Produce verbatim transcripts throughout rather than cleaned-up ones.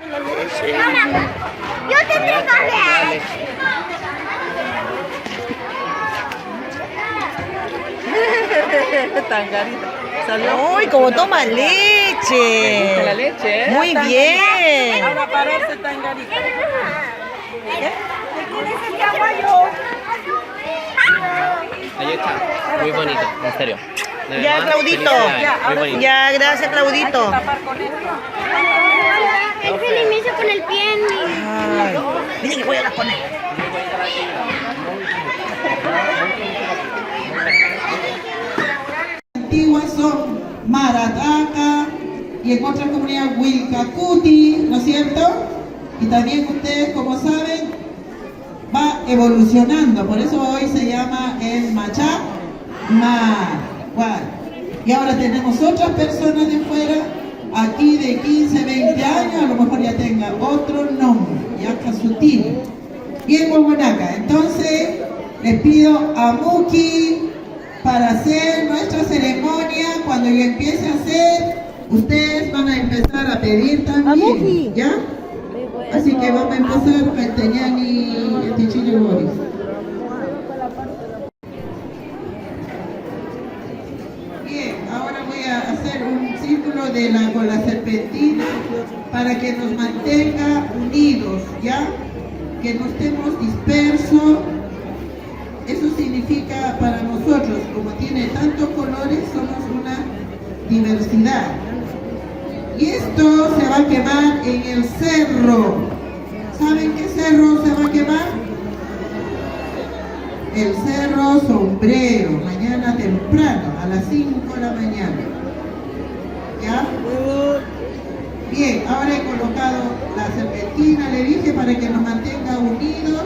Yo te entrego leche. Tangarita. Salió. Uy, cómo toma leche. Le gusta la leche, ¿eh? Muy bien. Ahora pararse, Tangarita. Ahí está. Muy bonito, en serio. De Ya, verdad, Claudito. Felicidades. Muy bonito. Ya, gracias, Claudito. Ay, se le hizo con el pie en mi Ay, dile que voy a poner. Antiguas son Marat'aka y en otra comunidad Willkakuti, ¿no es cierto? Y también ustedes, como saben, va evolucionando, por eso hoy se llama el Machá Mar. Guay. Y ahora tenemos otras personas de fuera, aquí de quince, veinte años, a lo mejor ya tenga otro nombre, ya Kasutin. Bien, Wawanaka. Entonces, les pido a Muki para hacer nuestra ceremonia. Cuando yo empiece a hacer, ustedes van a empezar a pedir también, ¿ya? Así que vamos a empezar, Castañani, Tichillo Boris. Bien, ahora voy a hacer un círculo de la, con la serpentina para que nos mantenga unidos, ¿ya? Que no estemos dispersos. Eso significa para nosotros, como tiene tantos colores, somos una diversidad. Y esto se va a quemar en el cerro. ¿Saben qué cerro se va a quemar? El Cerro Sombrero, mañana temprano, a las cinco de la mañana. ¿Ya? Bien, ahora he colocado la serpentina, le dije, para que nos mantenga unidos.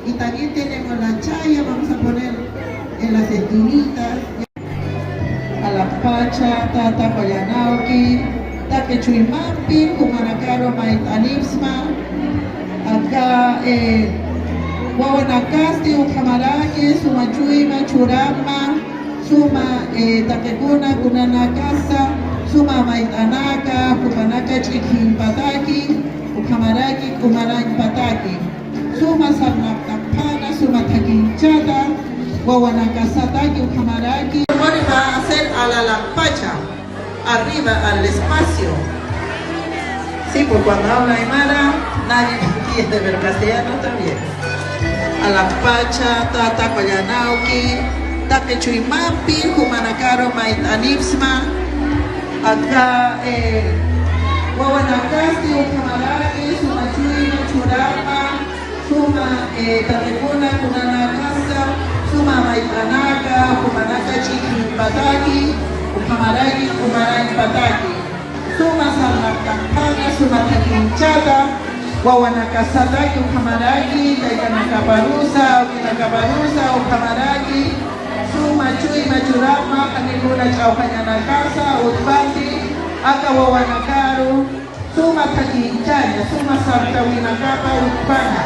Y también tenemos la chaya, vamos a poner en las esquinitas. Alaxpacha, tata, qullanawki, taqi chuymampi jumanakaru mayt'anipxsma, aka, eh, wawanakasti ukhamaraki suma chuyma churamma, suma, eh, taqikuna kunanakasa, suma mayt'anaka, jumanaka ch'ikhimpataki, ukhamaraki k'umarañpataki. Suma sarnaqt'apxäna, suma thakhinchata, wawanakasataki ukhamaraki. Primero va a ser a la alaxpacha, arriba al espacio. Sí, pues cuando habla aymara, nadie entiende, pero castellano está bien. Alaxpacha, tata, qullanawki, taqi chuymampi jumanakaru mayt'anipxsma, aka, eh, wawanakasti ukhamaraki suma chuyma churamma, suma, eh, taqikuna kunanakasa, suma mayt'anaka, jumanaka ch'ikhimpataki, ukhamaraki k'umarañpataki. Suma sarnaqt'apxäna, suma thakhinchata, wawanakasataki ukhamaraki, taytanakaparusa, awkinakaparusa, ukhamaraki, suma chuyma churamma, janikuna ch'awjañanakasa, utjpampi, aka wawanakaru, suma thakhinchaña, suma sartawinakapa utjpana.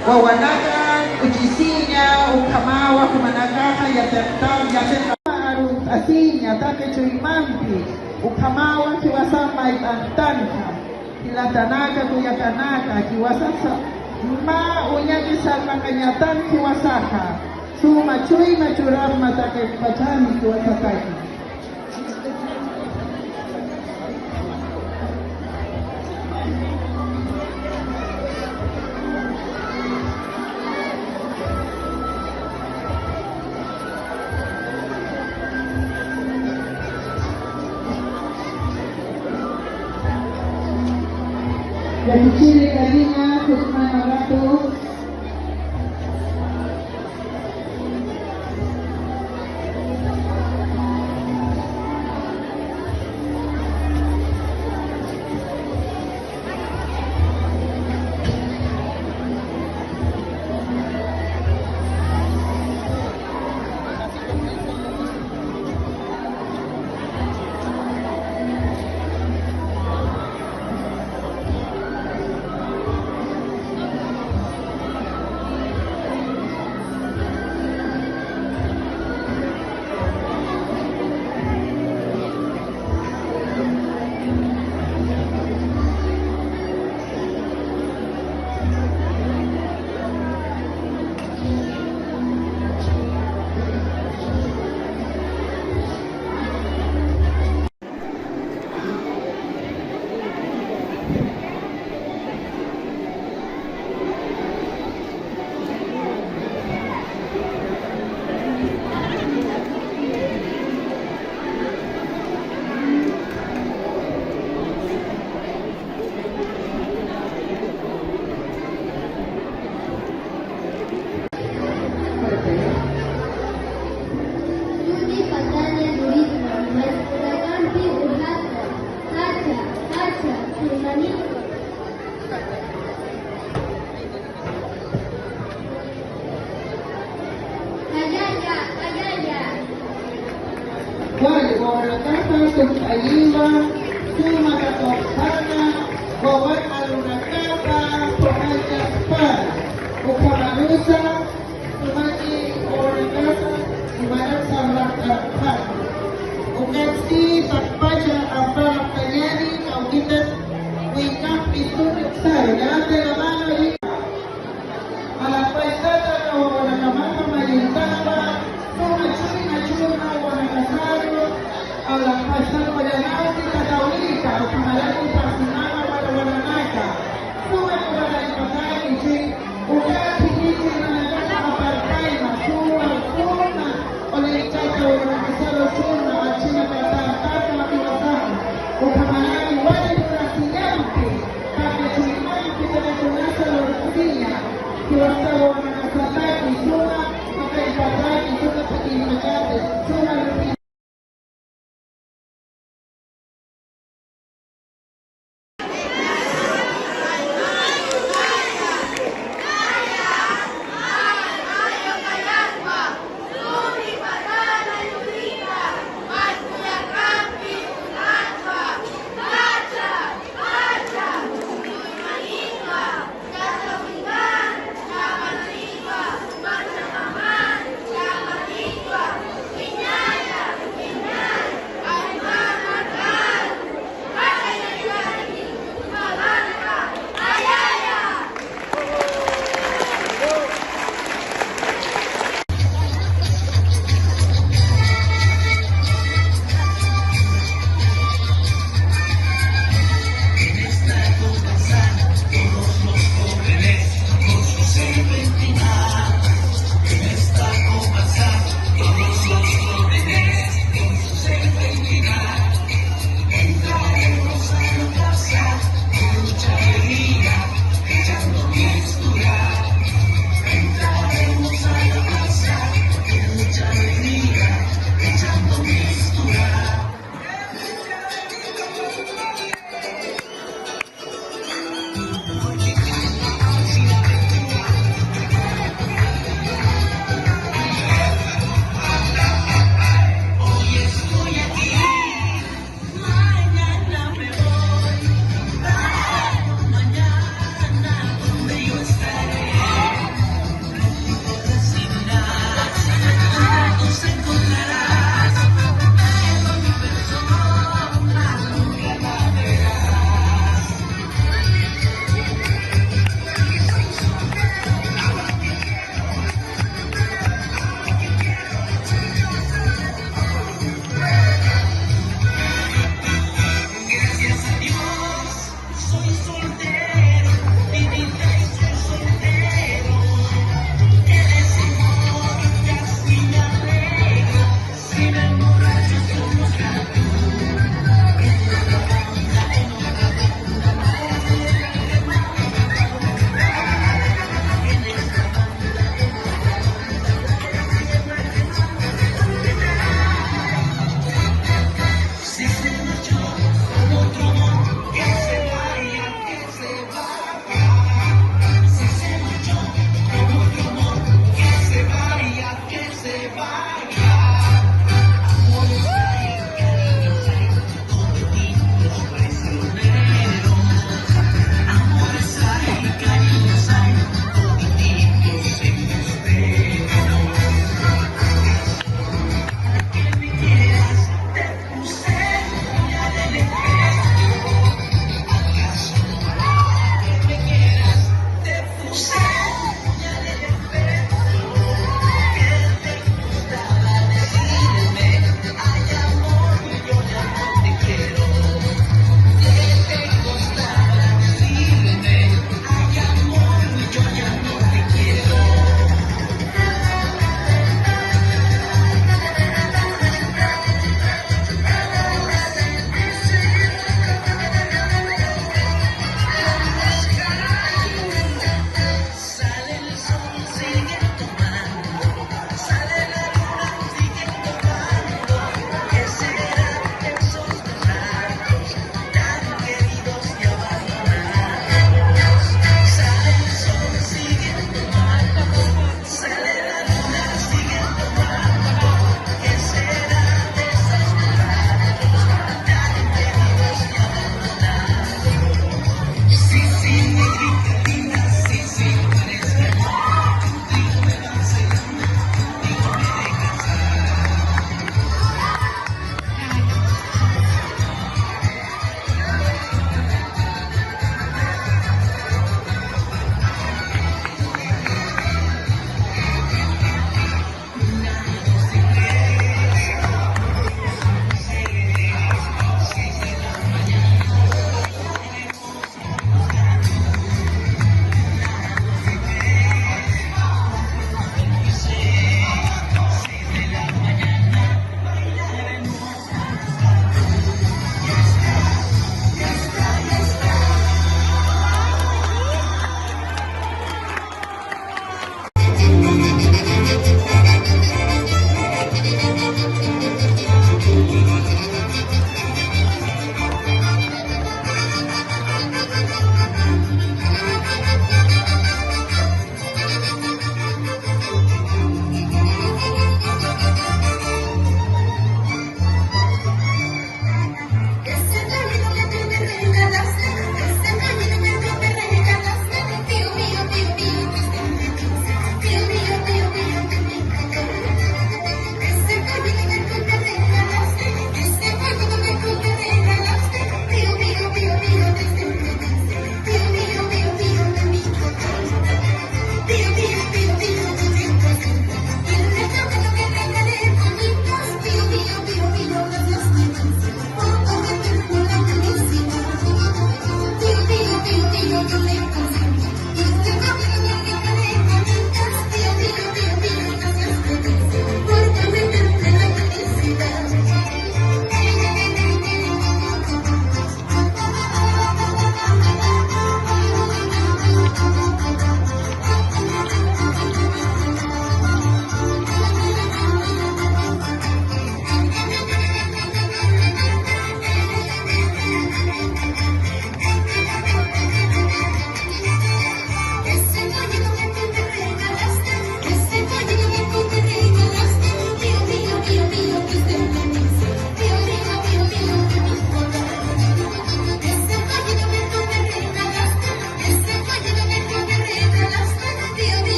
Wawanaka k'uchisiña, ukhamawa, jumanakaxa yatiqta, yatiqa. Arunt'asiña, taqi chuymampi, ukhamawa, jiwasan mayt'antanxa. Jilatanaka, kullakanaka, jiwasasa, mä uñaki sarnaqañatan jiwasaxa. Suma chuyma churamma taqi pachani jiwasataki. Yakuchiri Karina, Kusmana Ratu. Wali, wawanakapa tump'ayiwa, suma katuqtana, wawan alunakapa, phuqalltaspa, ukhamarusa, sumaki wawanakapa, sumarak saludaqt'arqani. Ukatsti